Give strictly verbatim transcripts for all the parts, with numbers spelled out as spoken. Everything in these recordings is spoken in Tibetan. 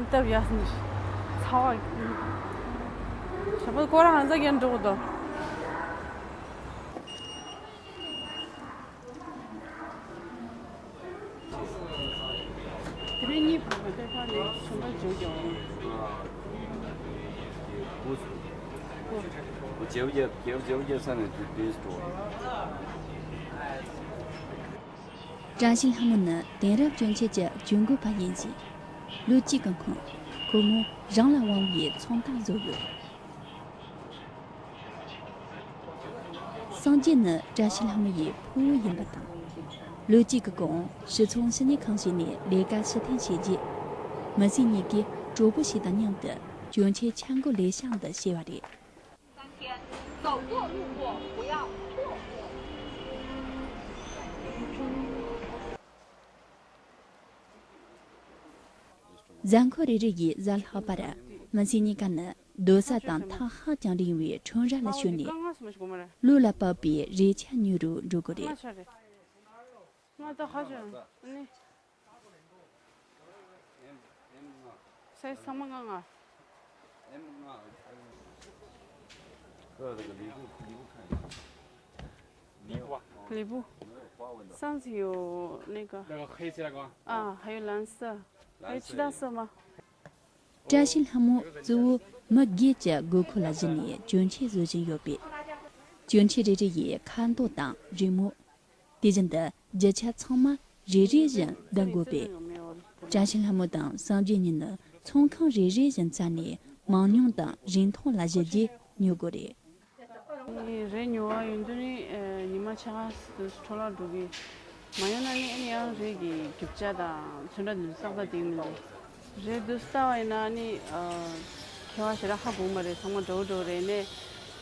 སྟབས་ཡག་ནི། ཚ་བ། ཞབས་པད་ཁོ་རང་ཧང་སང་གྱོན་འགྲོ་གི་འདུག་དེ་རིང་གཉིད་ཕོག་པའི་ལྟེ་བ་ནས་ཞོན་པར་འཇུག་ཀྱང་། བཀྲ་ཤིས་ལྷ་མོ་ནི་དེང་རབས་གྱོན་ཆས་ཀྱི་གྱོན་གོས་པ་ཡིན་ཞིང་། ལོ་གཅིག་གི་གོང་ཁོ་མོ་རང་ལ་དབང་བའི་ཚོང་རྟགས་བཟོས་ཡོད། སངས་རྒྱས་ནི་བཀྲ་ཤིས་ལྷ་མོ་ཡི་ཕུ་བོ་ཡིན་པ་དང་། ལོ་གཅིག་གི་གོང་ཕྱི་ཚོང་ཕྱི་ཉལ་ཁང་ཞིག་ནས་ལས་ཀ་ཕྱིར་འཐེན་བྱས་རྗེས། མི་སེར་གཉིས་ཀས་གྲོགས་པོ་ཞིག་དང་མཉམ་དུ་གྱོན་ཆས་འཆར་འགོད་ལས་ཤག་འདི་བྱས་པ་རེད། 三天，走过路过，不要错过。 གཟའ་འཁོར་རེ་རེ་ཡི་གཟའ་ལྷག་པར་མི་སེར་གཉིས་ཀ་ནི་སྡོད་ས་དང་ཐག་ཧ་ཅང་རིང་བའི་ཁྲོམ་ར་ལ་ཞོན་ནས། ལུད་ལ་བབས་པའི་རས་ཆ་ཉོ་རུ་འགྲོ་གི་རེད། ང་ད་ཧ་ཅང་ནི། སའི་ཚང་མ་ང་ང་། 礼物。上次有那个。那个黑色的吗？啊，还有蓝色，还有其他色吗？ བཀྲ་ཤིས་ལྷ་མོ་གཙོ་བོ་མི་སྒེར་གྱི་དགོས་མཁོ་ལ་གཞིགས་ནས་གྱོན་ཆས་བཟོ་བཞིན་ཡོད་པས། གྱོན་ཆས་རེ་རེ་ཡི་ཁ་མདོག་དང་རི་མོ། དེ་བཞིན་དུ་རྒྱུ་ཆ་ཚང་མ་རེ་རེ་བཞིན་འདེམས་དགོས་པས། བཀྲ་ཤིས་ལྷ་མོ་དང་སངས་རྒྱས་གཉིས་ནི་ཚོང་ཁང་རེ་རེ་བཞིན་བཙལ་ནས་མང་ཉུང་དང་རིན་ཐང་ལ་གཞིགས་རྗེས་ཉོ་དགོས་རེད། ནི་རས་ཉོ་བ་ཡོང་དུས་ནི་ཨེ་ཉི་མ་ཕྱེད་ཀ་དུས་སུ་འཕྲོ་བརླག་འགྲོ་གི། མ་ཡོང་ན་ནི་ཨ་ནི་ཡང་རས་ཀྱི་རྒྱུ་ཆ་དང་ཚོན་ཁྲ་དེ་ཚོ་བསགས་པ་དེ་མི་འདུག་རས་དུས་སུ་ལྟ་བ་ཡིན་ན་ནི་ཨ་མཁས་པ་ཞེ་དྲག་ཧ་གོ་མ་རེད། ཚང་མ་འདྲ་བོ་འདྲ་བོ་རེད། ནས་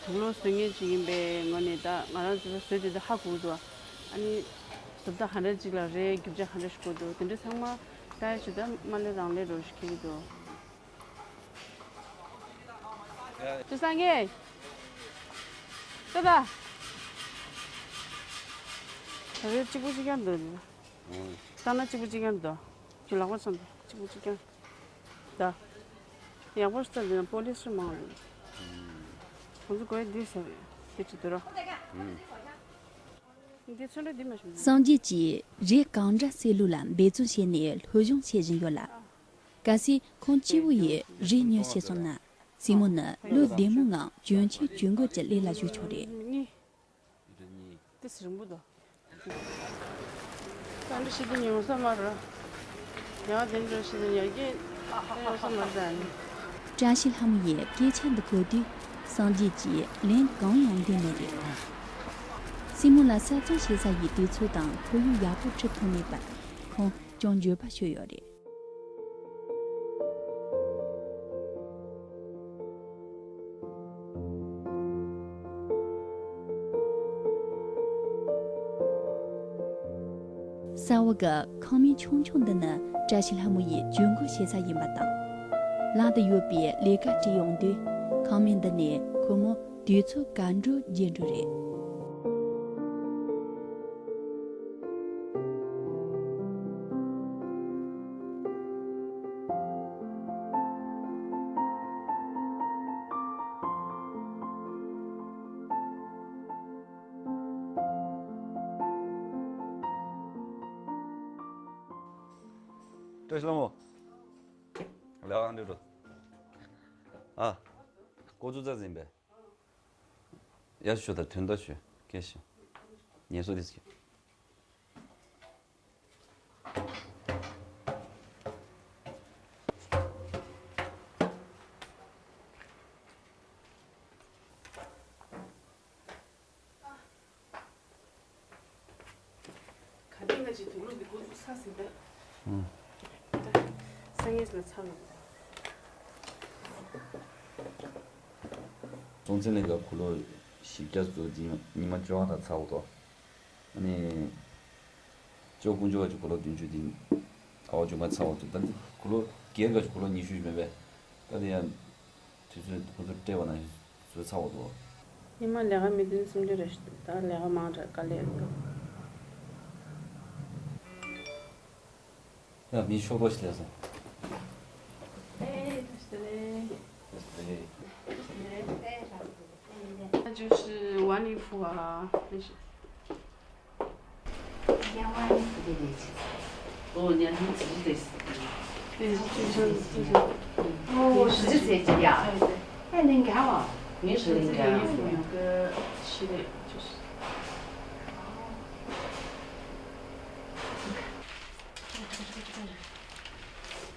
དུག་ལོག་བཟོ་མཁན་ཅིག་ཡིན་པའི་ངོས་ནས་ད་ང་རང་ཚོ་བཟོས་དུས་ད་ཧ་གོ་འདུག་ཨ་ནི་བཟོ་ལྟ་ག་འདྲ་ཅིག་ལ་རས་རྒྱུ་ཆ་ག་འདྲ་ཞིག་དགོས་འདུག་དེ་འདྲ་ཚང་མ་ལྟ་ཡ་ཆེད་དུ་མ་ལས་རང་ལས་འགྲོ་ཞིག་ཁེལ་གི་འདུག་ཅི་སང་གེ། ཏོ་ད། ད་རེས་གཅིག་པུ་གཅིག་རྐྱང་འདུག་ད་ན་གཅིག་པུ་གཅིག་རྐྱང་འདུག་ཁྱོད་ལག་པ་འཆང་འདུག་གཅིག་པུ་གཅིག་རྐྱང་། ད། ཡག་པོ་ཞིག་ད་འདི་ན་པོ་ལིས་ཞིག་མང་རེད། ཁོང་ཚོ་གོ་ཡ་འདི་ཟེར་རེད། དེ་ཅི་འདུག་ར། འདི་ཚོན་ཁྲ་འདི་མ་ཞིག་འདུག་སངས་རྒྱས་ཀྱིས་རས་གང་འདྲ་བསྲེ་ལུགས་ལ་འབད་བརྩོན་བྱས་ནས་སློབ་སྦྱོང་བྱེད་བཞིན་ཡོད་ལ། གལ་སྲིད་ཁོང་གཅིག་པུ་ཡིས་རས་ཉོས་ཤེས་སོང་ན། སྲིང་མོ་ནི་ལོ་བདེ་མོའི་ངང་གྱོན་ཆས་གྱོན་གོས་ཀྱི་ལས་ལ་ཞུགས་ཆོག་རེད། དེ་སྲིང་མོ་དང་། ད་འདྲ་ཞིག་གི་ཉོ་ས་མ་ར། ཡང་དེ་འདྲ་ཞིག་ནི་ཡར་རྒྱས་ཡོང་ས་མ་རེད་ད་ནི། བཀྲ་ཤིས་ལྷ་མོ་ཡི་སྐད་ཆ་འདི་གོ་དུས་སངས་རྒྱས་ཀྱིས་ལན་གང་ཡང་འདེབས་མེད་རེད། སྲིང་མོ་ལ་གསར་རྩོམ་བྱེད་ས་ཡི་དུས་ཚོད་དང་ཁོར་ཡུག་ཡག་པོ་འཁྲིད་ཐུབ་མེད་པར་ཁོང་ཅུང་འགྱོད་པ་ཤོར་ཡོད་རེད། ས་འོག་གི་ཁང་མིག་ཆུང་ཆུང་འདི་ནི་བཀྲ་ཤིས་ལྷ་མོ་ཡི་གྱོན་གོས་བྱེད་ས་ཡིན་པ་དང་། ལམ་དུ་ཡོད་པའི་ལས་ཀ་བྲིས་ཡོང་དུས་ཁང་མིག་འདི་ནས་ཁོ་མོ་དུས་ཚོད་ག་འགྲོ་རྒྱུ་འགྲོ་རེད། བཀྲ་ཤིས་ལྷ་མོ། ལས་ཀ་འགྲོ་འགྲོ། ཨ། ཀོ་ཅུ་ཙ་ཟིན་པས། ཡར་ཞུ་དང་དོན་དག་ཞུ། སྐད་ཞུ། ངལ་གསོ་དེ་ཞུ། ག་དེ་ང་ཅིག་དུག་ལོག་འདི་འགོ་ཚུགས་ཚར་ཟིན་པས། ཨང་། སང་ཉིན་ལ་ཚར་ལ། སྲོང་བཙན་གླིང་ག་གུ་ལོ་བཞི་བརྒྱ་བཟོ་རྗེས་ཉི་མ་བཅོ་ལྔ་དང་ཚར་འོ་དོ། ཨ་ནི། ཅོ་ཀུན་ཅོ་བ་ཅིག་གུ་ལོ་བདུན་ཅུ་དེ། ཨའོ་ཅོ་མ་ཚར་འོ་དོ། ད་འདི་གུ་ལོ་སྒེར་ག་ཅིག་གུ་ལོ་ཉི་ཤུ་ཞིག་མེད་པས། ད་དེ་ཡང་། དུས་ཚོད་ཁོ་ཚོ་སྤྲད་པ་ན་བཟོས་ཚར་བ་འདུག་ཉི་མ་ལས་ཀ་མི་བདུན་གསུམ་བཅུ་རེ་ཞིག་འདུག་ད་ལས་ཀ་མང་དྲགས་དཀའ་ལས་འདུག་ཡ་མི་ཤོག་པ་ཞིག་ལས་སོང་། 就是晚礼服啊那些。 哦，你看他们自己在，对，就是就是，哦，是这些呀。哎，对。哎，那个啊，你是那个啊。这个衣服有个系列，就是。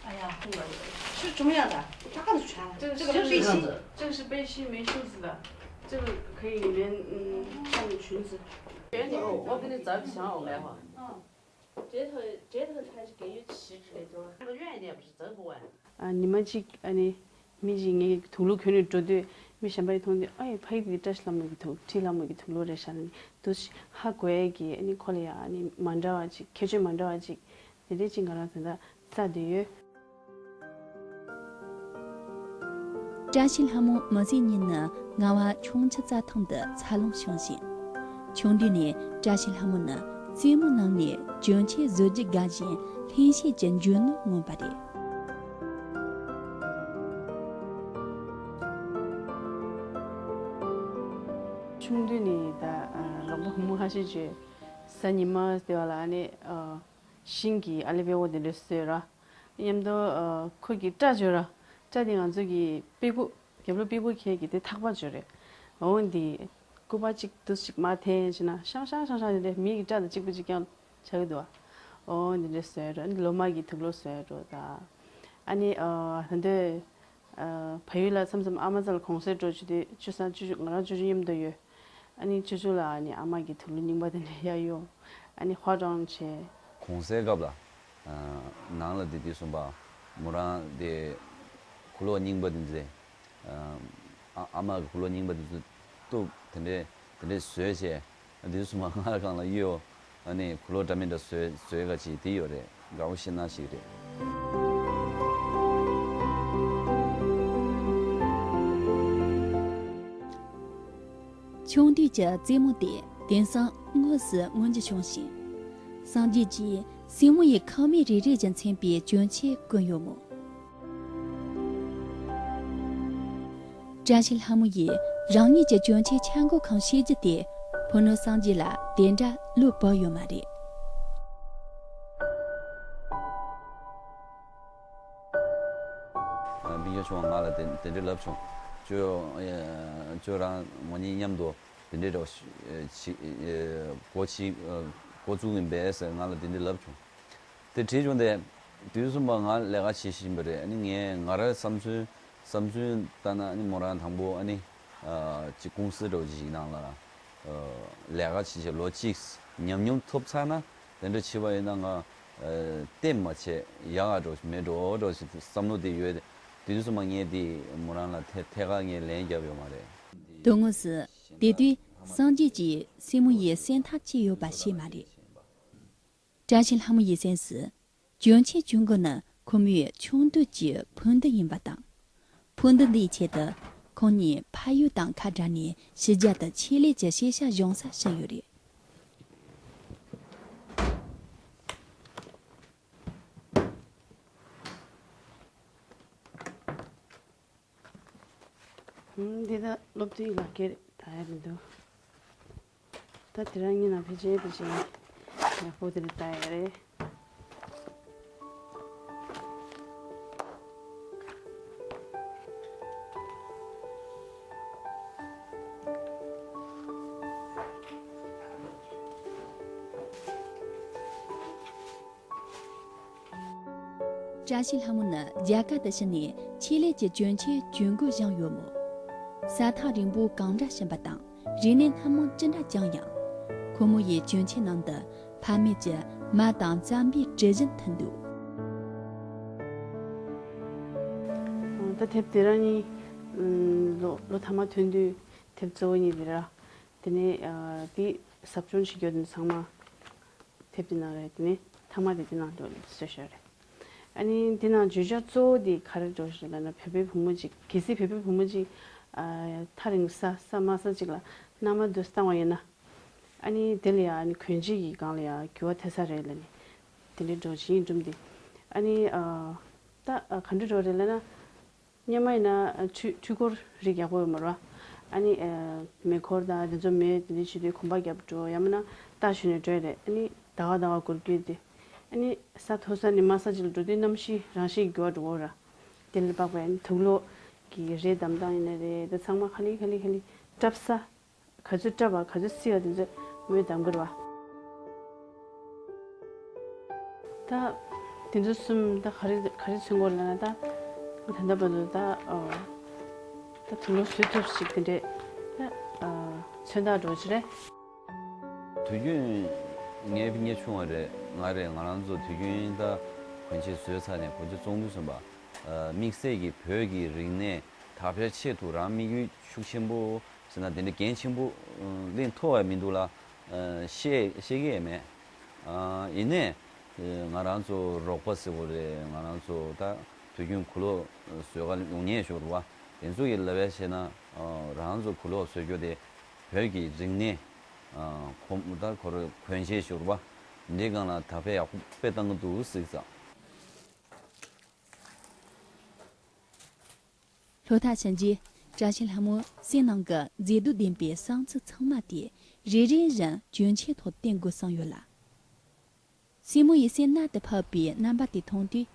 哎呀，是怎么样的？这个是啥？这个是背心，这个是背心，没袖子的，这个可以里面嗯穿个裙子。哦，我给你找个想好来哈。嗯，这套这套穿是给你洗出来的。那个远一点不是真不完。ཉི་མ་གཅིག་ཨ་ནི་མི་གཅིག་ངའི་དུག་ལོག་གྱོན་ནས་འགྲོ་དུས་མི་གཞན་པ་ཡིས་མཐོང་དུས་ཨ་ཡི་ཕ་གི་དེ་བཀྲ་ཤིས་ལྷ་མོ་གི་དུག་ཁྲིད་ལྷ་མོ་གི་དུག་ལོག་རེད་ཤག་ནི་དུ་ཧ་གོ་ཡས་ཀྱི་ཨ་ནི་ཁོ་ལ་ཡ་ཨ་ནི་མ་འདྲ་བ་ཅིག་ཁྱད་ཆོས་མ་འདྲ་བ་ཅིག་དེ་འདྲས་ཅིག་ང་རང་ད་ལྟ་བཙའ་བསྡད་ཡོད། བཀྲ་ཤིས་ལྷ་མོ་མི་ཚེའི་ཉིན་ནི་ངལ་བ་ཆུང་ཆུང་བཙའ་ཐང་དུ་འཚར་ལོངས་བྱུང་ཞིང་། ཆུང་དུས་ནས་བཀྲ་ཤིས་ལྷ་མོ་ནི་རྩེད་མོ་ནང་ནས་གྱོན་ཆས་བཟོ་རྒྱུ་དགའ་ཞིང་ལྷན་སྐྱེས་ཀྱི་འཇོན་ནུས་མངོན་པ་རེད། ཆུང་དུས་ནས་ད་རོགས་པ་བུ་མོ་ཁ་ཤས་ཀྱིས་གཟའ་ཉི་མ་དེ་བ་ལ་ཨ་ནི་ཤིང་གི་ཨ་ལེ་པེ་ཝོ་དེ་འདྲ་བཟོས་ར། མཉམ་དུ་ཁོ་གི་སྐྲ་བཅོས་ར། སྐྲ་དེ་ང་ཚོ་གི་པི་གུ་རྒྱབ་ལོགས་པི་གུ་ཁྱེར་གི་དེ་ཐག་པ་བཅོས་རེད། འོ་འདི་སྐུད་པ་གཅིག་ཏུ་གཅིག་མ་འཐེན་བྱས་ན་ཤང་ཤང་ཤང་ཤང་དེ་འདྲ་མི་གི་སྐྲ་དང་གཅིག་པ་གཅིག་རྐྱང་ཆགས་ཀྱི་འདུག་བ། འོ་འདི་འདྲ་བཟོས་ར། ཨ་ནི་ལོ་མ་གི་དུག་ལོག་བཟོས་ར་ད། ཨ་ནི་ད་འདོད། ཨ་བལ་ཡུལ་ལ་མཚམས་མཚམས་ཨ་མ་རྩ་ལ་གུང་སེང་འགྲོ་བྱེད་དུས་ཅོ་ཅོ་ང་རང་ཅོ་ཅོ་མཉམ་དུ་ཡོད། ཨ་ནི་ཅོ་ཅོ་ལ་ཨ་ནི་ཨ་མ་གི་དུག་ལོག་རྙིང་པ་དེ་འདྲ་ཡ་ཡོད། ཨ་ནི་ཧྭ་ཀྲང་བྱས། གུང་སེང་སྐབས་ལ་ཨ་ནང་ལ་བསྡད་དུས་གསུམ་པ་མོ་རང་དེ་གོས་ལོག་རྙིང་པ་དེ་ཚོ་ཨ་ཨ་མ་གི་གོས་ལོག་རྙིང་པ་དེ་ཚོ་གཏུབ་དེ་འདྲས་དེ་འདྲས་བཟོས་བྱས། དུས་སུ་མ་ང་རང་ལ་གཡོ། ཨ་ནི་གོས་ལོག་འདྲ་མི་འདྲ་བཟོས་བཟོས་ག་ཅིག་དེ་ཡོད་རེད། དགའ་བོ་ཤེས་ན་ཞིག་རེད། ཆུང་དུས་ཀྱི་རྩེད་མོ་དེ་དེང་སང་དངོས་སུ་མངོན་གྱི་བྱུང་ཞིང་། སངས་རྒྱས་ཀྱིས་སྲིང་མོ་ཡི་ཁང་མིག་རེ་རེ་བཞིན་མཚན་པའི་གྱོན་ཆས་གོན་ཡོད་མོད། བཀྲ་ཤིས་ལྷ་མོ་ཡིས་རང་ཉིད་ཀྱི་གྱོན་ཆས་འཆར་འགོད་ཁང་ཕྱེ་རྒྱུ་དེ་ཕུ་ནུ་སངས་རྒྱས་ལ་དེ་འདྲ་བློ་བབས་ཡོད་མ་རེད། ཨ་འབིང་ཆོ་ཆུང་བ་ང་ལ་དེ་དེ་འདྲ་ལབ་བྱུང་། ཁྱོད་ཨ་ཁྱོད་རང་ང་གཉིས་མཉམ་དུ་དེ་འདྲའི་འདྲ་བོ་ཞིག་ཨ་འགོ་ཕྱི་ཨ་འགོ་བཙུགས་ཡིན་པས་ཟེར་ང་ལ་དེ་འདྲ་ལབ་བྱུང་། དེ་དྲིས་བྱུང་སྟེ། དུས་གསུམ་པ་ང་ལས་ཀ་བྱེད་བཞིན་པ་རེད། ཨ་ནི་ངས་ང་རའི་བསམ་ཚུལ་བསམ་ཚུལ་ལྟར་ན་ཨ་ནི་མོ་རང་དང་པོ་ཨ་ནི་ཨ་ཅིག་ཀུང་སི་འདྲ་བོ་ཅིག་ནང་ལ་ཨ་ལས་ཀ་བྱེད་བྱེད་ལོ་གཅིག་ཉམས་མྱོང་ཐོབ་ཚར་ན་དེ་འདྲ་བྱེད་པ་ཡིན་ན་ང་ཨ་བརྟན་མ་བྱས་ཡག་ག་འགྲོ་མེད་འགྲོ་འགྲོ་ཞིག་བསམ་བློ་དེ་ཡོད། དུས་གསུམ་པ་ངས་དེ་མོ་རང་ལ་ཐད་ཐད་ཀར་ངས་ལན་བརྒྱབ་ཡོད་མ་རེད། དོན་དངོས་སུ་དེ་དུས་སངས་རྒྱས་ཀྱིས་སྲིང་མོ་ཡི་སེམས་ཐག་བཅད་ཡོད་པ་ཤེས་མ་རེད། བཀྲ་ཤིས་ལྷ་མོ་ཡི་སེམས་སུ། གྱོན་ཆས་གྱོན་དགོས་ནི་ཁོ་མོའི་ཆུང་དུས་ཀྱི་འཕུར་འདུན་ཡིན་པ་དང་། འཕུར་འདུན་འདིའི་ཆེད་དུ་ཁོང་གཉིས་ཕ་ཡུལ་དང་ཁ་བྲལ་ནས་ཕྱི་རྒྱལ་དུ་ཆེད་ལས་ཀྱི་ཤེས་བྱ་སྦྱོང་སར་ཕྱིན་ཡོད་རེད། ཧུམ། འདི་ད་སློབ་དུས་ལག་ཁྱེར་ད་ཡ་མི་འདུག་ད་དེ་རང་ཉིད་ལ་ཕལ་ཆེར་ཕལ་ཆེར་ཡག་པོ་དེ་རེད་ད་ཡ་རེད། བཀྲ་ཤིས་ལྷ་མོ་ནི་རྒྱ་གར་དུ་ཕྱིན་ནས་ཆེད་ལས་ཀྱི་གྱོན་ཆས་གྱོན་དགོས་བཞེངས་ཡོད་མོད། ས་ཐག་རིང་པོ་གང་འདྲ་ཕྱིན་པ་དང་རིག་གནས་སྣ་མང་ཅི་འདྲ་སྦྱངས་ཡང་། ཁོ་མོ་ཡི་གྱོན་ཆས་ནང་དུ་ཕ་མེས་ཀྱི་མ་དང་རྩམ་པའི་དྲི་བཞིན་ཐོན་འདུག་ད་དེབ་དེ་རང་ནི་ལོ་ལོ་མཐའ་མ་ཐོན་དུས་དེབ་གཙོ་བོ་གཉིས་དེ་ར། དེ་ནས་དེ་ཟབ་སྦྱོང་བྱེད་རྒྱུ་དེ་ཚང་མ། དེབ་དེ་ནང་རེད། དེ་ནས་མཐའ་མ་དེ་དེ་ནང་དུ་བཟོས་བཞག་རེད། ཨ་ནི་དེ་ནང་བརྗོད་བྱ་གཙོ་བོ་དེ་ག་རེ་འགྲོ་ཞིག་ལབ་ན་བོད་པའི་བུ་མོ་གཅིག་གལ་སྲིད་བོད་པའི་བུ་མོ་གཅིག་ཨ་ཐག་རིང་ས་ས་དམའ་ས་གཅིག་ལ་མནའ་མ་དུ་བཏང་བ་ཡིན་ན། ཨ་ནི་དེ་ལ་ཡང་ཨ་ནི་གྱོན་ཆས་ཀྱི་སྒང་ལ་ཡང་འགྱུར་བ་ཐེབས་ས་རེད་ལབ་ནས་དེ་འདྲའི་འགྲོ་བཞིན་འགྲུམ་དེ། ཨ་ནི་ཨ་ད་ཨ་ག་འདྲ་འགྲོ་རེད་ལབ་ན། སྔོན་མ་ཡིན་ན་འཕྲུལ་འཕྲུལ་འཁོར་རིགས་ཡག་པོ་ཡོད་མ་རེད་བ། ཨ་ནི་ཨ་མེ་འཁོར་དང་དེ་ཚོ་མེ་དེ་འདྲ་བྱེད་དུས་གོམ་པ་རྒྱབ་འགྲོ་ཡང་མིན་ན་རྟ་ཞོན་ནས་འགྲོ་ཡ་རེད། ཨ་ནི་ཟླ་བ་ཟླ་བ་འགོར་གྱི་ཡོད་དེ། ཨ་ནི་ས་མཐོ་ས་ནས་དམའ་ས་ཅིག་ལ་འགྲོ་དུས་གནམ་གཤིས་རང་བཞིན་གྱིས་འགྱུར་བ་འགྲོ་གི་ཡོད་ར། དེ་ལ་དཔག་པའི་ཨ་ནི་དུག་ལོག་གི་རས་བསྡམས་སྟངས་ཡིན་ན་རེད། དེ་ཚང་མ་ག་ལེ་ག་ལེ་ག་ལེ་བཀྲབ་ས། ག་ཚོད་བཀྲབ་པ་ག་ཚོད་བསིལ་བ་དེ་ཚོ་མོས་བསྡམས་ཀྱི་རེད་བ། ད་དེ་ཚོ་གསུམ་ད་ག་རེ་ག་རེ་མཚོན་གྱི་ཡོད་ལབ་ན། ད་ད་ལྟ་བར་དུ་ད་ཨོ་ད་དུག་ལོག་བཟོ་ཐུབ་ཞིག་དེ་འདྲས་ད་ཨ་མཚོན་རྟགས་འདྲ་བོ་ཅིག་རེད། དུས་རྒྱུན་ངའི་ཕ་ཉེ་ཆུང་བ་རེད། ང་རེད། ང་རང་ཚོ་དུས་རྒྱུན་ད་གོན་ཆས་བཟོས་ཚར་ནས་གོན་ཆས་བཙོང་དུས་ཙམ་པ། ཨ་དམིགས་བསལ་གྱི་བོད་ཀྱི་རིག་གནས་དར་སྤེལ་ཆེད་དུ་རང་དམིགས་ཡུལ་ཤུགས་ཆེན་པོ་ཟེར་ན་དེ་འདྲ་འགན་ཆེན་པོ་ཨ་ལེན་ཐུབ་པ་མི་འདུག་ལ། ཨ་བཤད་བཤད་ཀྱི་ཡོད་མེད། ཨ་ཡིན་ནའི་ཨ་ང་རང་ཚོ་རོགས་པ་ཟེར་དགོས་རེད། ང་རང་ཚོ་ད་དུས་རྒྱུན་གོས་ལོག་བཟོ་ག་ཡོང་མཁན་ཞིག་རེད་བ། དེ་ཚོ་གི་ལབ་པ་བྱས་ན་ཨ་རང་ཚོ་གོས་ལོག་བཟོ་རྒྱུ་དེ་བོད་ཀྱི་རིག་གནས་ཨ་ཁོ་ད་ཁོ་རང་གོན་ཆས་ཞིག་རེད་བ། འདི་སྒང་ལ་དར་སྤེལ་ཡག་པོ་དཔེ་བཏང་གི་འདུག་ཟེར་ཙང་། ལྷོ་ཐར་ཞིང་ཆེན་བཀྲ་ཤིས་ལྷ་མོས་སེམས་ནང་གི་མཛེས་སྡུག་ལྡན་པའི་བསམ་ཚུལ་ཚང་མ་དེ་རེ་རེ་བཞིན་གྱོན་ཆས་ཐོག་བསྟན་དགོས་བསམ་ཡོད་ལ། སྲས་མོ་ཡི་སེམས་རྣལ་དུ་ཕབ་པའི་རྣམ་པ་དེ་མཐོང་དུས།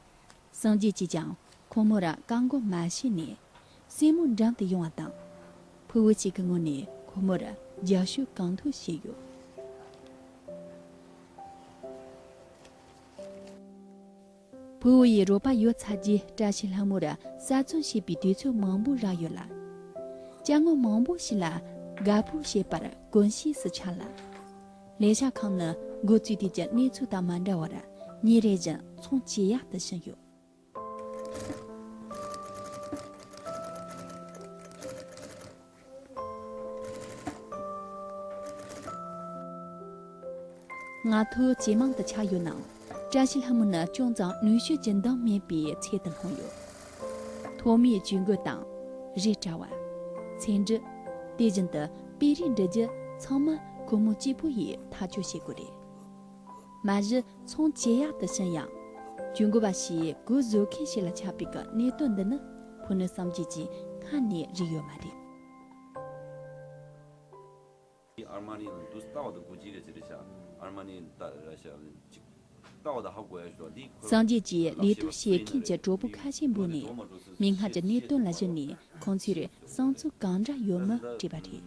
སངས་རྒྱས་ཀྱིས་ཀྱང་ཁོ་མོར་བཀའ་བསྒོ་མ་བྱས་ནས་སྲས་མོ་འགྲམ་དུ་ཡོང་བ་དང་། ཕུ་བོ་གཅིག་གི་ངོས་ནས་ཁོ་མོར་རྒྱབ་སྐྱོར་གང་ཐུབ་བྱས་ཡོད། ཕུ་བོ་ཡི་རོགས་པ་ཡོད་ཚད་ཀྱིས་བཀྲ་ཤིས་ལྷ་མོར་གསར་རྩོམ་བྱས་པའི་དུས་ཚོད་མང་པོ་རག་ཡོད་ལ། ཅ་དངོས་མང་པོ་ཞིག་ལ་དགའ་པོ་བྱེད་པར་གོམས་གཤིས་སུ་ཆགས་ལ། ལས་ཤག་ཁང་ནི་འགོ་བཙུགས་དུས་ཀྱི་གནས་ཚུལ་དང་མ་འདྲ་བར་ཉིན་རེ་བཞིན་ཚོང་ཇེ་ཡག་ཏུ་ཕྱིན་ཡོད། ང་ཐོ་ཇེ་མང་དུ་ཆགས་ཡོད་ནའང་། བཀྲ་ཤིས་ལྷ་མོ་ནི་ཅུང་ཙམ་ནུས་ཤུགས་ཀྱི་འདང་མེད་པའི་ཚད་དུ་ལྷུང་ཡོད། ཐོག་མའི་ཇུས་འགོད་དང་། རིགས་གྲྭ་བ། ཚན་རིག་དེ་བཞིན་དུ་དཔེ་རིས་འབྲི་རྒྱུ་ཚང་མ་ཁོ་མོ་གཅིག་པུ་ཡིས་ཐག་གཅོད་བྱེད་དགོས་རེད། མ་གཞི་ཚོང་ཇེ་ཡག་ཏུ་ཕྱིན་ཡང་། ཇུས་འགོད་པ་ཞིག་གོ་བཟོ་མཁན་ཞིག་ལ་ཆགས་པའི་གནད་དོན་འདི་ནི་ཕུ་ནུ་བསམ་རྒྱས་ཀྱིས་སྔར་ནས་རིག་ཡོད་མ་རེད། ཨར་མ་ནི་ལ་འདུག་ལྟ་བ་དང་གོ་ཅི་ག་ཅི་རེད་ཤག་ཨར་མ་ནི་ད་ར་ཤག་ཅིག་ལྟ་བ་དང་ཧ་གོ་ཡ་ཞུ་བ་འདི་ཁོ་སངས་རྒྱས་ཀྱིས་ལས་གཏོད་བྱེད་མཁན་གྱི་གྲོགས་པོ་ཁ་ཤས་འབོད་ནས་མིག་སྔར་གྱི་གནད་དོན་ལ་གཞིགས་ནས་ཁོང་ཚོས་བསམ་ཚུལ་གང་འདྲ་ཡོད་མེད་དྲིས་པ་རེད།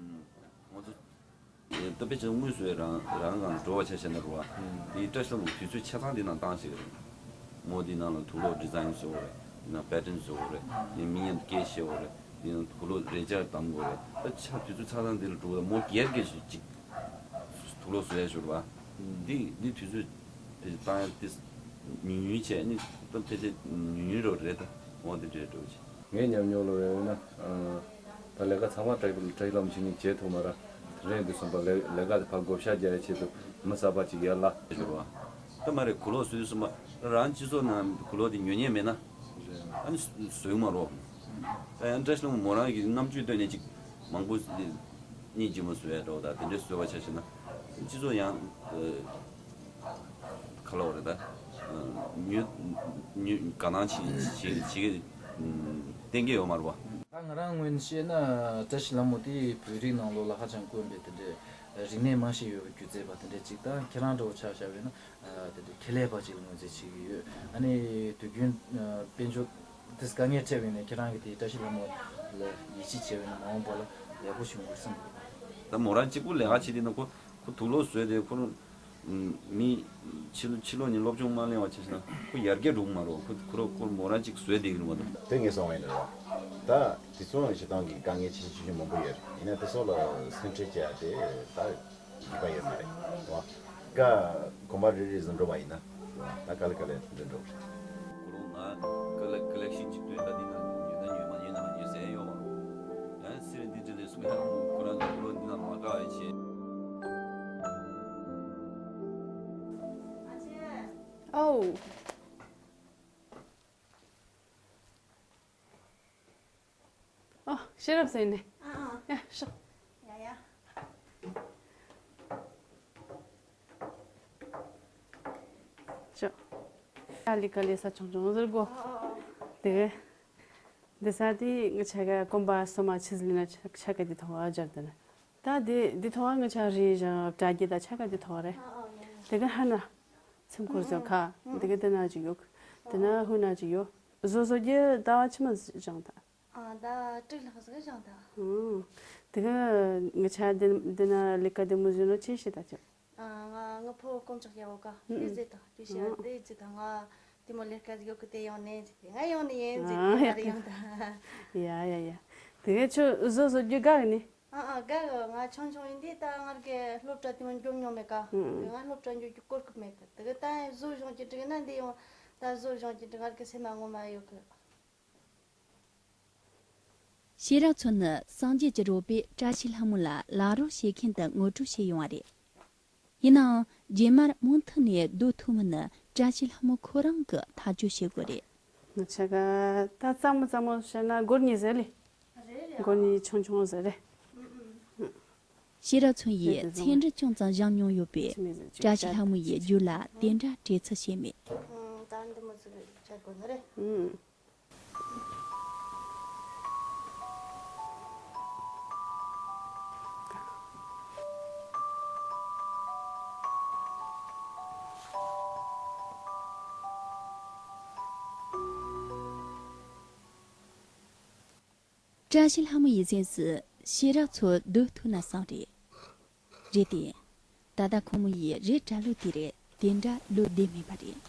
ང་ཚོ་ད་དཔེ་ཆ་དངོས་སུ་རང་རང་གང་འགྲོ་བ་ཆ་བཞག་ན་རུ་བ་འདི་བཀྲ་ཤིས་ལྷ་མོ་དུས་ཚོད་ཆ་ཚང་འདི་ནང་བཏང་ཞིག་རེད། མོ་འདི་ནང་ལ་དུག་ལོག་ཌི་ཛའིན་བཟོ་བ་རེད། འདི་ནང་པེ་ཊན་བཟོ་བ་རེད། འདི་མི་ཡང་སྐད་བཤད་བ་རེད། འདི་ནང་དུག་ལོག་རས་ཆ་གདམ་དགོས་རེད། ད་ཆ་དུས་ཚོད་ཆ་ཚང་འདི་ལ་འགྲོ་བ་མོ་སྒེར་སྒེར་ཞིག་ཅིག་དུག་ལོག་བཟོ་ཡ་ཞུ་རུ་བ། འདི་འདི་དུས་ཚོད་ཕལ་ཆེར་བཏང་ཡ་ཏིས་ཉུང་ཉུང་བྱས་ནི་ད་ཕལ་ཆེར་ཉུང་ཉུང་རོ་རེད། ད་འོ་འདི་འདྲའི་འགྲོ་ཆེ། ངའི་ཉམས་མྱོང་ལ་ཡོད་ན། ད་ལས་ཀ་ཚང་མ་བཀྲ་བཀྲ་ཤིས་ལྷ་མོ་ཆོས་ཉིད་བྱེད་ཐུབ་མ་ར། དེ་རིང་འདི་གསུམ་པ་ལས་ལས་ཀ་དེ་ཕར་བགོ་བཤའ་རྒྱག་ཡའི་ཆེད་དུ་མི་གསར་པ་ཅིག་ཡར་ལ་ཞུ་རོགས། ད་མ་རེད། གོས་ལོག་བཟོས་གསུམ་པ་རང་སྤྱི་ཚོགས་ནང་གོས་ལོག་དེ་ཉོ་མཁན་མེད་ན་ཨ་ནི་བཟོས་མ་རོགས། ད་ཡང་བཀྲ་ཤིས་ལྷ་མོ་མོ་རང་གི་རྔམ་བརྗོད་བཏོན་ནས་ཅིག་མང་པོ་སྙིང་རྗེ་མོ་བཟོས་ཡ་འགྲོ། ད་དེ་འདྲའི་བཟོས་པ་ཆ་བཞག་ན་སྤྱི་ཚོགས་ཡང་། ཁ་ལོ་རེད་ད། ཉུ་ཉུ་ག་ནང་ཆི་ཆི་ཆི་གི་གཏན་འཁེལ་ཡོད་མ་རེད་བ། ད་ང་རང་ངོས་ནས་བཤད་ན་བཀྲ་ཤིས་ལྷ་མོ་དེ་བོད་རིགས་ནང་ལོགས་ལ་ཧ་ཅང་དཀོན་པའི་དེ་འདྲའི་རིག་གནས་རྨང་གཞི་ཡོད་པའི་སྒྱུ་རྩལ་པ་དེ་འདྲའི་ཅིག་དང་ཁྱེད་རང་འདྲ་བོ་ཆ་བཞག་པ་ཡིན་ན་དེ་འདྲའི་ཁེ་ལས་པ་ཅིག་ལ་ངོས་འཛིན་བྱེད་ཀྱི་ཡོད། ཨ་ནི་དུས་རྒྱུན་དཔལ་འབྱོར་དེ་དཀའ་ངལ་འཕྲད་པ་ཡིན་ན་ཁྱེད་རང་གིས་དེ་བཀྲ་ཤིས་ལྷ་མོ་ལ་ཡིད་ཆེས་བྱས་པ་ཡིན་ན་མ་འོངས་པ་ལ་ཡག་པོ་བྱུང་དགོས་བསམ་གྱི་འདུག་ད་མོ་རང་གཅིག་པུ་ལས་ཀ་བྱེད་དེ་ན་ཁོ། ཁོ་དུག་ལོག་བཟོས་ཏེ་ཁོ་རང་མི་ཕྱི་ཕྱི་ལོགས་ནས་སློབ་སྦྱོང་མ་ལེན་པ་བྱས་ན་ཁོ་ཡར་རྒྱས་འགྲོ་གི་མ་རེད། ཁོ་ཁོ་རང་ཁོ་མོ་རང་གཅིག་བཟོས་བསྡད་ཀྱི་རེད་མ་གཏོགས། དེ་ངས་གསུངས་པ་ཡིན་རེད་བ། ད་དེ་ཚོ་ཞིག་ཏང་གི་དཀའ་ངལ་ཆེ་ཆེ་ཆུང་ཆུང་མང་པོ་ཡོད་རེད། ཡིན་ན་དེ་ཚོ་ལ་སེམས་ཁྲལ་བྱེད་ཡ་དེ་ད་ཡིན་པ་ཡོད་མ་རེད་བ། ཀ་གོམ་པ་རེ་རེ་བཟོ་འགྲོ་བ་ཡིན་ན་ད་ག་ལེ་ག་ལེ་འགྲོ་འགྲོ་རེད། ཁོ་རང་ང་ཀ་ལེ་ཀ་ལེག་ཤིན་གཅིག་སྟོན་ད་འདི་ནང་ཉོས་ན་ཉོས་མ་ཉོས་ན་ཉོས་ཟེར་ཡོད་མ་རེད། ཡང་སི་རི་འདི་འདྲ་ལས་སུ་ཡང་ཁོ་རང་གི་ཁོ་རང་འདི་ན་མ་དགའ་བའི་ཆེད། ཨའོ། ཨོ། ཤེས་རབ་ཟེར་ནས། ཨ་ཨ། ཡ་ཤོག་ཡ་ཡ། ཤོག་ཨ་ལི་ཀ་ལི་ས་ཆུང་ཆུང་ཟེར་གོ་ཨ་ཨ། དེ། འདི་ས་དེ་ང་ཆ་ག་གོམ་པ་སོ་མ་ཆི་ཟི་ལི་ན་ཆ་ཆ་ག་དེ་ཐོག་ཨ་ཇར་དེ་ན། ད་དེ་དེ་ཐོག་ཨ་ང་ཆ་རི་ཞང་བྲ་རྒྱ་ད་ཆ་ག་དེ་ཐོག་རེད། དེ་ག་ཧ་ན་ཚིམ་འཁོར་ཟོ་ཁ་དེ་ག་དེ་ན་ཅིག་ཡོད། དེ་ན་ཧུ་ན་ཅིག་ཡོད། བཟོ་བཟོ་རྒྱུ་ད་བ་ཆི་མ་ཞང་ད། ཨ་ད་དྲུག་ལྷག་ཟིག་ཞང་ད། དེ་ག་ང་ཆ་དེ་དེ་ན་ལི་ཀ་དེ་མོ་ཟོ་ན་ཆི་ཤི་ད་ཅི། ཨ་ང་ངི་ཕོ་དཀོན་མཆོག་རྒྱལ་པོ་ཀ་ཨུ་ཨུ། དེ་ཟེར་དང་དེ་བཤད་ཨུ་ཨུ། དེ་ཟེར་དང་ང་དེ་མོ་ལས་ཀ་ཟིག་ཡོད་གི་དེ་ཡོང་ནས་ཟེར་ཏེ་ང་ཡོང་ནས་ཡིན་ཟེར་ཨ་ཏེ་ང་རེ་ཡོང་ད། ཡ་ཡ་ཡ། དེ་ག་ཆུ་བཟོ་བཟོ་རྒྱུ་དགའ་གི་ནི། ཨ་ཨ་དགའ་གི། ང་ཆུང་ཆུང་ཡིན་དུས་ད་ང་རྒས་སློབ་གྲྭ་དེ་མོ་འགྱོ་མྱོང་མེད་ཀ་ཨུ་ཨུ། དེ་ང་སློབ་གྲྭ་འགྱོ་རྒྱུ་གོ་སྐབས་མེད་གི། དེ་ག་ད་བཟོ་སྦྱོང་གི་འགྲིག་ན་འདི་ཡོང་ད་བཟོ་སྦྱོང་གི་འགྲིག་ང་རྒས་སེམས་མ་ངོ་མ་ཡོད་གི། ཤེས་རབ་མཚོ་ནི་སངས་རྒྱས་ཀྱི་རོལ་པས་བཀྲ་ཤིས་ལྷ་མོ་ལ་ལག་རོགས་བྱེད་མཁན་དུ་ངོ་སྤྲོད་བྱས་ཡོང་བ་རེད། ཡིན་ནའང་རྗེས་མར་མུ་མཐུད་ནས་སྡོད་ཐུབ་མིན་ནི་བཀྲ་ཤིས་ལྷ་མོ་ཁོ་རང་གིས་ཐག་གཅོད་བྱེད་དགོས་རེད། ང་ཆ་ག་ད་གཙང་མོ་གཙང་མོ་བཤད་ན་སྒོར་གཉིས་ཟེར་ལེ། སྒོར་གཉིས་ཆུང་ཆུང་ཟེར་རེད། ཤེས་རབ་མཚོ་ཡིས་ཚན་རིག་ཅུང་ཙམ་སྦྱངས་མྱོང་ཡོད་པས་བཀྲ་ཤིས་ལྷ་མོ་ཡི་རྒྱུད་ལ་དེ་འདྲ་བྲེལ་འཚུབ་བྱས་མེད། ད་འདི་མོ་ཟིག་བྱ་དགོས་ནི་རེད། བཀྲ་ཤིས་ལྷ་མོ་ཡི་སེམས་སུ་ཤེས་རབ་མཚོ་སྡོད་ཐུབ་ན་བསམ་རེད། རེད་དེ། ད་ལྟ་ཁོ་མོ་ཡིས་རི་བྲག་ལུ་དེ་རེད་དེ་འདྲ་ལུ་བསྡད་མེད་པ་རེད།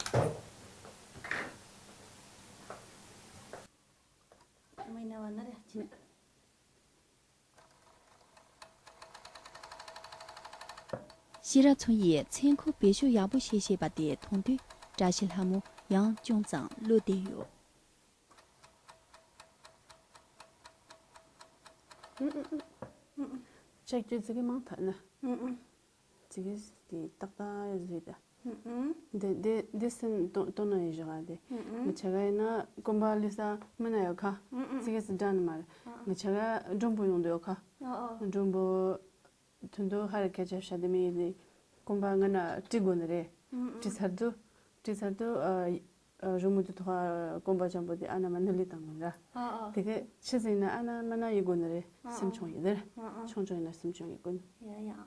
ཤེས་རབ་མཚོ་ཡིས་མཚོན་ཁུལ་བེད་སྤྱོད་ཡག་པོ་བྱེད་ཤེས་པ་དེ་མཐོང་དུས་བཀྲ་ཤིས་ལྷ་མོ་ཡང་ཅུང་ཙམ་བློ་བདེ་ཡོད། ལྕགས་ཀྱུ་ཙི་གེ་མང་ཐལ་ན། ཙི་གེ་དེ་ཏག་ཏག་ཡོད་ཟེར་ད། འདི་འདི་འདི་སེམས་གཏོང་གཏོང་ན་ཡོད་བཞག་ག་དེ། ང་ཆ་ག་ཡིན་ན་གོམ་པ་ལུས་ས་མི་ན་ཡོད་ཁ། ཙི་གེ་སི་འདྲ་ནི་མ་རེད། ང་ཆ་ག་མགྲོན་པོ་ཡོང་འདོད་ཡོད་ཁ། མགྲོན་པོ། དོན་དུ་ཧ་ར་སྐད་ཆ་བཤད་དེ་མི་ཡིན་ནི། གོམ་པ་ང་ན་བྲི་དགོས་ནི་རེད། བྲི་ཚར་དུ། བྲི་ཚར་དུ། ཨ། ཨ། རི་མོ་དུ་ཐོག་གོམ་པ་འཇམ་པོ་དེ་ཨ་ན་མ་ནི་ལི་དང་མི་འདྲ། དེ་ག་ཕྱི་ཟིན་ན་ཨ་ན་མ་ན་ཡི་དགོས་ནི་རེད། སེམས་ཆུང་ཡི་དེར། ཆུང་ཆུང་ཡིན་ན་སེམས་ཆུང་ཡི་དགོས་ནི། ཡ་ཡ།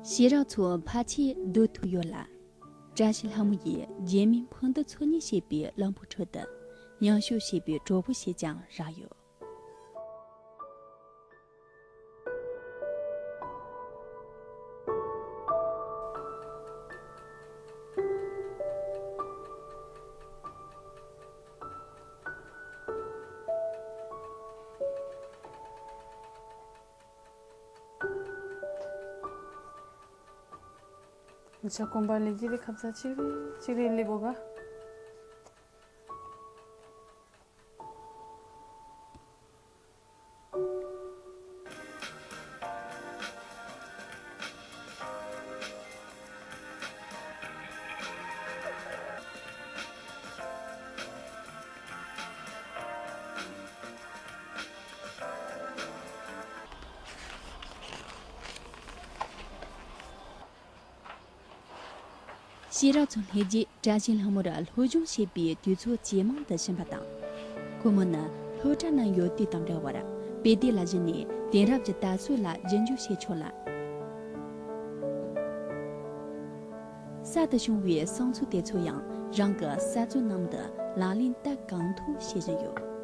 ཤེས་རབ་མཚོ་ཕལ་ཆེར་སྡོད་ཐུབ་ཡོད་ལ། བཀྲ་ཤིས་ལྷ་མོ་ཡིས་རྗེས་མའི་ཕུགས་འདུན་འཚོལ་སྙེག་བྱེད་པའི་གླང་པོའི་ཁྲོད་དུ་མཉམ་ཞུགས་བྱེད་པའི་གྲོགས་པོ་ཞིག་ཀྱང་རག་ཡོད། ང་ཆ་གོམ་པ་ལས་ཀྱི་རི་ཁབ་ཚ་ཅིག་རེ་ཅིག་རེ་ལི་གོ་ག་ཤེས་རབ་མཚོ་སླེབས་རྗེས་བཀྲ་ཤིས་ལྷ་མོར་སློབ་སྦྱོང་བྱེད་པའི་དུས་ཚོད་ཇེ་མང་དུ་ཕྱིན་པ་དང་། ཁོ་མོ་ནི་སློབ་གྲྭ་ན་ཡོད་དུས་དང་འདྲ་བར་དཔེ་དེབ་ལ་གཞིགས་ནས་དེང་རབས་ཀྱི་དར་སྲོལ་ལ་རྒྱུན་འཇུག་བྱེད་ཆོག་ལ། གསར་དུ་བྱུང་བའི་བསམ་ཚུལ་དེ་ཚོ་ཡང་རང་གི་གསར་རྩོམ་ནང་དུ་ལག་ལེན་བསྟར་གང་ཐུབ་བྱེད་བཞིན་ཡོད།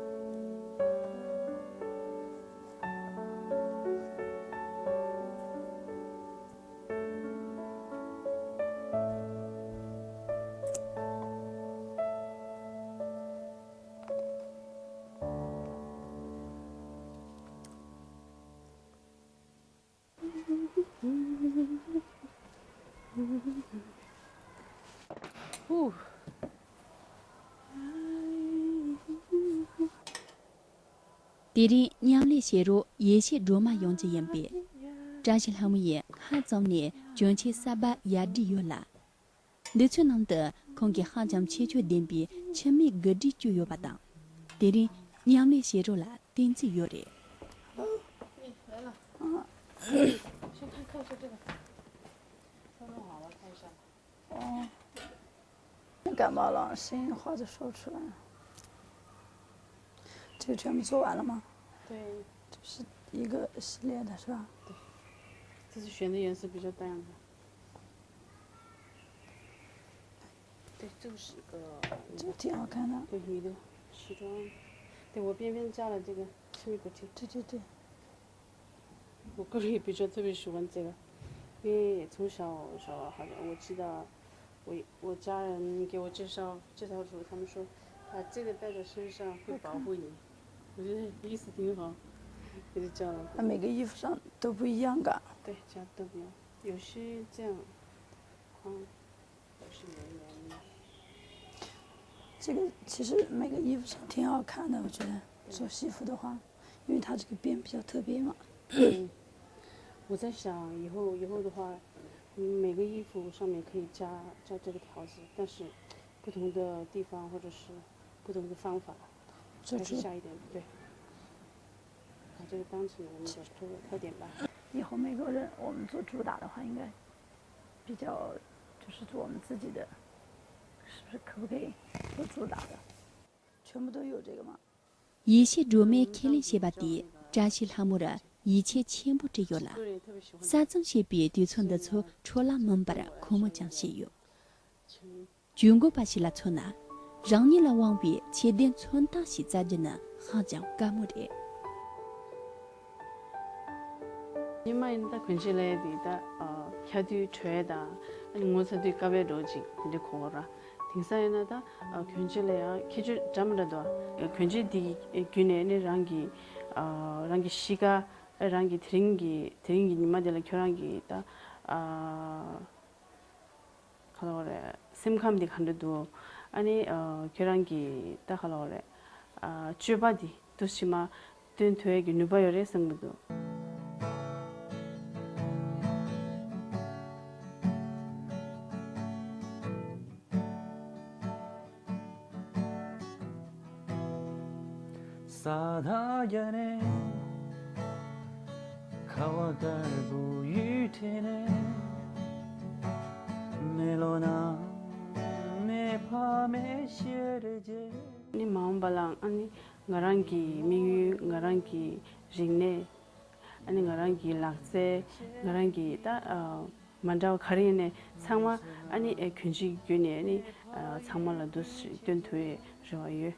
དེ་རིང་མཉམ་ལས་བྱེད་རོགས་ཡེ་ཤེས་སྒྲོལ་མ་ཡོང་རྒྱུ་ཡིན་པས། བཀྲ་ཤིས་ལྷ་མོ་ཡིས་ཧ་ཙམ་ནས་གྱོན་ཆས་གསར་པ་ཡར་བསྒྲིགས་ཡོད་ལ། འདི་ཚོའི་ནང་དུ་ཁོང་གིས་ཧ་ཅང་ཁྱད་ཆོས་ལྡན་པའི་ཁྱུར་མིད་དགུ་སྒྲིལ་བཅུག་ཡོད་པ་དང་། དེ་རིང་མཉམ་ལས་བྱེད་རོགས་ལ་བསྟན་རྩིས་ཡོད་རེད། 感冒了，声音话都说不出来了。这个全部做完了吗？对。这不是一个系列的是吧？这次选的颜色比较淡的。对，这个是个，这个挺好看的。对，女的西装。对，我边边加了这个亲密补贴。对对对。我个人也比较特别喜欢这个，因为从小小孩好像我知道，我我家人给我介绍介绍的时候，他们说，把这个带在身上会保护你。我觉得意思挺好，我就叫了。那每个衣服上都不一样嘎。对，加都不一样，有些这样，嗯，有些没有。这个其实每个衣服上挺好看的，我觉得做西服的话，因为它这个边比较特别嘛。我在想以后以后的话，嗯每个衣服上面可以加加这个条子，但是不同的地方或者是不同的方法，做出还是下一点，对，把这个当成我们的特特点吧。以后每个人我们做主打的话，应该比较就是做我们自己的，是不是可不可以做主打的？全部都有这个吗？ ཡེ་ཤེས་སྒྲོལ་མས་ཁས་ལེན་བྱས་པ་དེས་བཀྲ་ཤིས་ལྷ་མོར་ཡིད་ཆེས་ཆེན་པོ་སྤྲད་ཡོད་ལ། གསར་རྩོམ་བྱས་པའི་དུས་ཚོད་འདི་ཚོ་འཕྲོ་བརླག་མིན་པར་ཁོ་མོས་ཀྱང་བྱས་ཡོད། ཇུས་འགོད་པ་ཞིག་ལ་མཚོན་ན། རང་ཉིད་ལ་དབང་བའི་ཆེད་ལྡན་མཚོན་རྟགས་ཤིག་བཙལ་རྒྱུ་ནི་ཧ་ཅང་དཀའ་མོ་རེད། སྔོན་མ་ཡིན་ན་ད་གོན་ཆས་ལས་དེ་ད་ཁྱག་དུས་དྲོད་དང་ངོ་ཚ་དུས་ཀ་བས་འགྲོ་ཅིག་དེ་འདྲ་གོ་ར། དེང་སང་ཡིན་ན་ད་གོན་ཆས་ལ་ཡང་ཁྱད་ཆོས་འདྲ་མི་འདྲ་འདུག་གོན་ཆས་འདི་བརྒྱུད་ནས་ནི་རང་གི་རང་གི་གཤིས་ཀ་རང་གི་དེ་རིང་གི་དེ་རིང་གི་ཉི་མ་དེ་ལ་ཁྱོད་རང་གི་ད་ག་ལ་བ་རེད། སེམས་ཁམས་འདི་ག་འདྲ་འདུག་ཨ་ནི་ཁྱོད་རང་གི་ད་ག་ལ་བ་རེད། སྤྱོད་པ་འདི་དུ་ཕྱི་མ་སྟོན་ཐུབ་ཡས་ཀྱི་ནུས་པ་ཡོད་རེད་བསམ་གྱི་འདུག་ནི་མ་འོངས་པ་ལའང་ཨ་ནི་ང་རང་གི་དམིགས་ཡུལ། ང་རང་གི་རིག་གནས། ཨ་ནི་ང་རང་གི་ལག་རྩལ། ང་རང་གི་ད་མ་འདྲ་བ་ག་རེ་ཡིན་ནའི་ཚང་མ་ཨ་ནི་གོན་ཆས་བརྒྱུད་ནས་ཨ་ནི་ཚང་མ་ལ་འདུ་ཤེས་སྟོན་ཐུབ་ཡས་རེ་བ་ཡོད།